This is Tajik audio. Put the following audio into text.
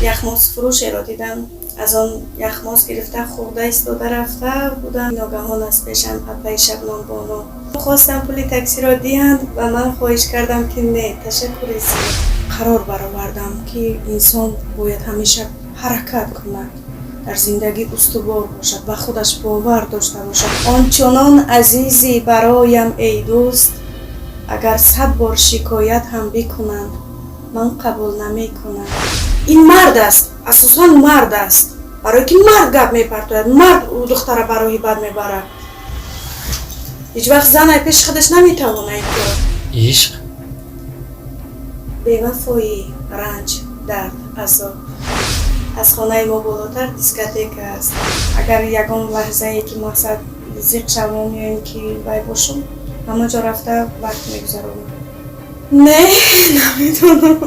Яхмозфурӯшеро дидам, аз он яхмоз гирифта, хӯрда истода рафта будам. Ногаҳон аз пешам апаи Шабнамбоно хостам пули таксиро диҳанд ва ман хоҳиш кардам, ки не, ташаккури зиёд. Қарор баровардам, ки инсон бояд ҳамеша ҳаракат кунад, дар зиндагӣ устувор бошад, ба худаш бовар дошта бошад. Он чунон азизӣ бароям, эй дӯст, агар 100 бор шикоят ҳам бикунанд, ман қабул намекунам. Ин мард аст, асосан мард аст, барое ки мард гап мепартояд, мард духтара ба роҳи бад мебарад. Ҳеҷ вақт зан ай пеши худаш наметавонад ин кор. Ишқ. Бевафоӣ, ранҷ, дард, азоб. Аз хонаи мо болотар дискотека аст. Агар ягон лаҳзае ки мақсад зиқ шавом ё ин ки вай бошум, ҳама ҷо рафта вақт мегузаронам. Не, намедонам.